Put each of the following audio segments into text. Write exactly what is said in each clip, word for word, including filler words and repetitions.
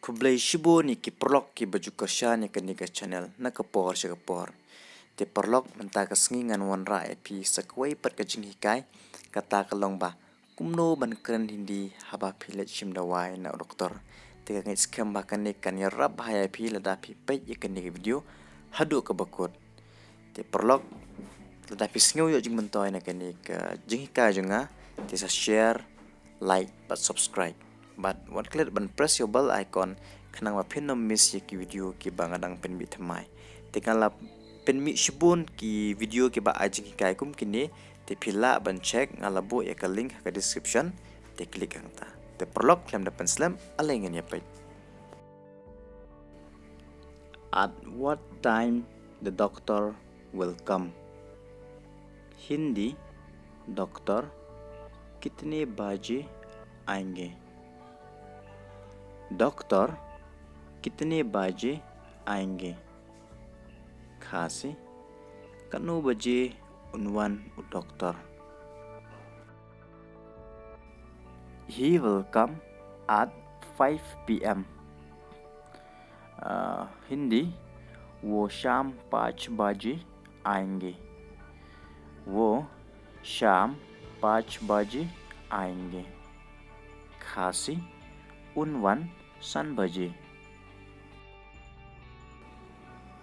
Khublei shibun ïa ki paralok kiba ju kyrshan ïa kane ka channel na ka por sha ka por. Te paralok, mynta ka sngi ngan wanrah ïa phi sa kawei pat ka jinghikai, kata ka long ba kumno ban kren Hindi haba phi leit shim dawai na u doktor. Te nga ngeit skhem ba kane kan ïarap bha ïa phi lada phi peit ïa kane ka video haduh kaba kut. Te paralok, lada phi sngew ïoh jingmyntoi na kane ka jinghikai jong nga, te sa share, like bad subscribe. Bad wat klet ban press ïa u bell icon khnang ba phin ym miss ïa ki video kiba nga dang pynmih thymmai. Te nga la pynmih shibun ki video kiba ai jinghikai kum kine, te phi lah ban check, nga la buh ïa ka link ha ka description, te click hangta. Te paralok, khlem da pynslem, ale ngin ïa peit. At what time the doctor will come? Hindi, doctor कितने बजे आएंगे? डॉक्टर कितने बजे आएंगे? Khasi, katno baje un wan u doktor? He will come at five p.m. Uh, Hindi, वो शाम पाँच बजे आएंगे। वो शाम पाँच बजे आएंगे। Khasi, un wan san baje.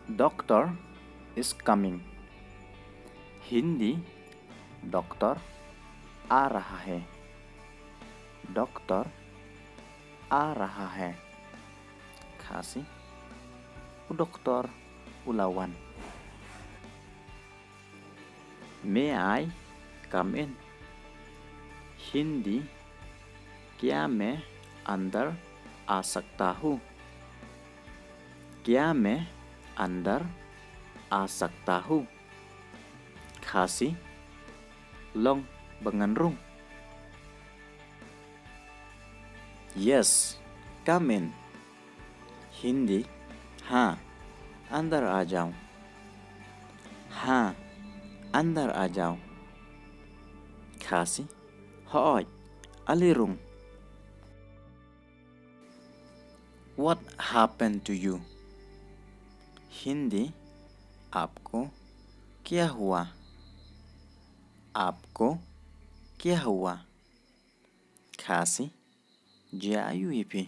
Doctor is coming. Hindi, doctor आ रहा है। डॉक्टर आ रहा है। Khasi, u doktor u la wan. May I come in? Hindi, क्या मैं अंदर आ सकता हूँ? क्या मैं अंदर आ सकता हूँ? Khasi, long ba ngan rung? Yes, come in. Hindi, हाँ, अंदर आ जाओ। हाँ, अंदर आ जाओ। Khasi, hooid, ale rung. What happened to you? Hindi, आपको क्या हुआ? आपको क्या हुआ? Khasi, jia aïu ïa phi?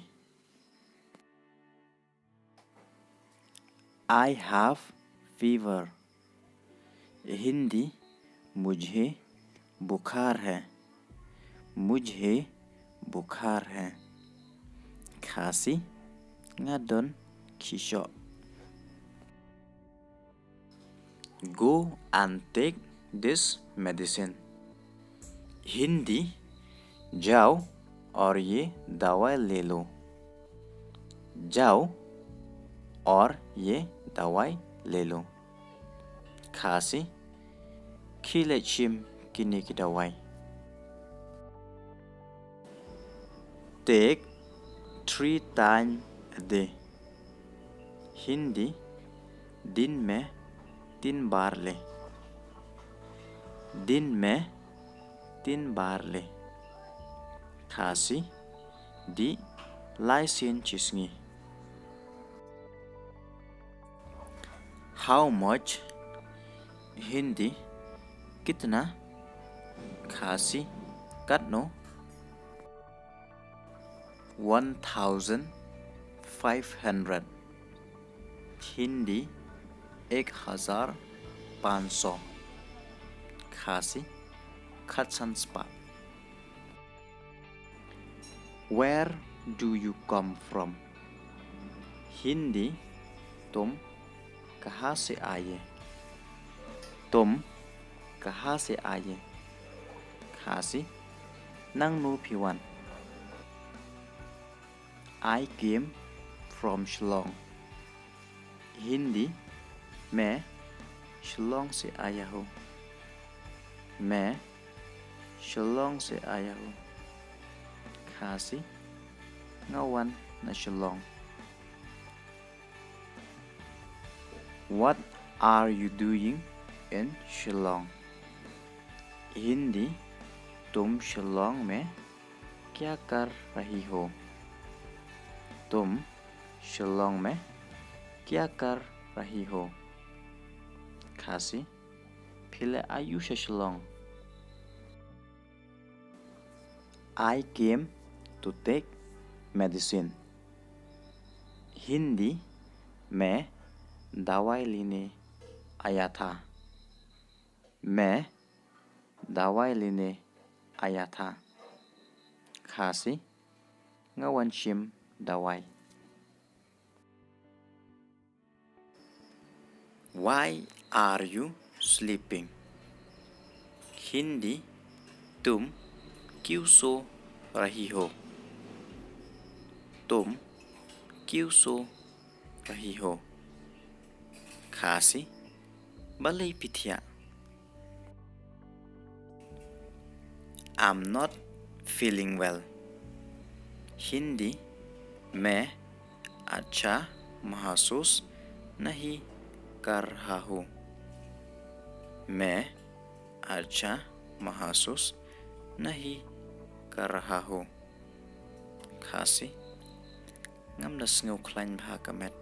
I have fever. Hindi, मुझे बुखार है। मुझे बुखार है। Khasi, nga don khishoh. Go and take this medicine. Hindi, जाओ और ये दवाई ले लो। जाओ और ये दवाई ले लो। Khasi, khie leit shim kine ki dawai. Take three times a day. Hindi, दिन में तीन बार ले। दिन में तीन बार ले। Khasi, dih lai sien shi sngi. How much? Hindi, कितना? Khasi, katno? One thousand five hundred. Hindi, एक हज़ार पाँच सौ। Khasi, khatsan spah. Where do you come from? Hindi, तुम कहाँ से आए? तुम कहाँ से आए? Khasi, nangno phi wan? I came from Shillong. Hindi, मैं शिलोंग से आया हूँ। मैं शिलोंग से आया हूँ। Khasi, nga wan na Shillong. What are you doing in Shillong? Hindi, तुम शिलोंग में क्या कर रही हो? तुम शिलोंग में क्या कर रही हो? खासी, phi leh aïu sha Shillong? I came to take medicine. Hindi, मैं दवाई लेने आया था। मैं दवाई लेने आया था। खासी, nga wan shim dawai. Why are you sleeping? Hindi, तुम क्यों सो रही हो? तुम क्यों सो रही हो? खासी, balei phi thiah? I'm not feeling well. Hindi, मैं अच्छा महसूस नहीं कर रहा हूँ। मैं अच्छा महसूस नहीं कर रहा हूँ। खासी, ngam da sngewkhlaiñ bha ka met.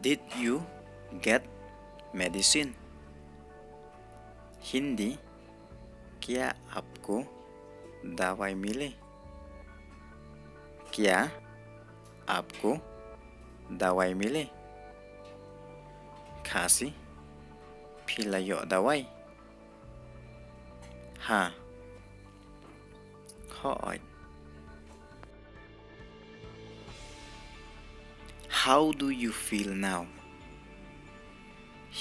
Did you get medicine? Hindi, क्या आपको दवाई मिले? क्या आपको दवाई मिले? खासी, phi la ïoh dawai? Ha. Hooid. How do you feel now?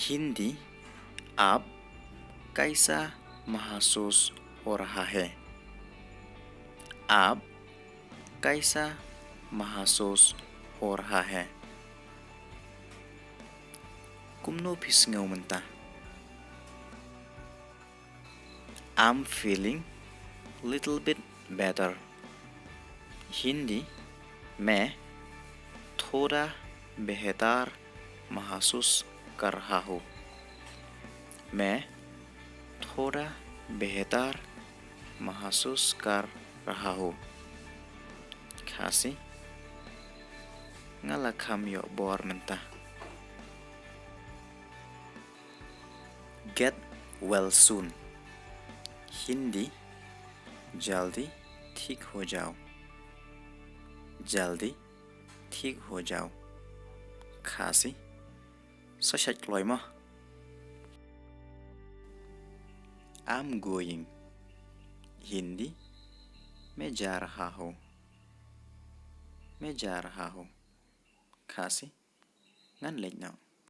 Hindi, आप कैसा महसूस हो रहा है? आप कैसा महसूस हो रहा है? Kumno phi sngew mynta? I'm feeling little bit better. Hindi, मैं थोड़ा बेहतर महसूस कर रहा हूँ। मैं थोड़ा बेहतर महसूस कर रहा हूँ। खासी, nga la kham ïoh bor mynta. Get well soon. Hindi, जल्दी ठीक हो जाओ। जल्दी ठीक हो जाओ। खासी, sa shait kloi mo. I'm going. Hindi, मैं जा रहा हूँ। मैं जा रहा हूँ। Khasi, ngan leit noh.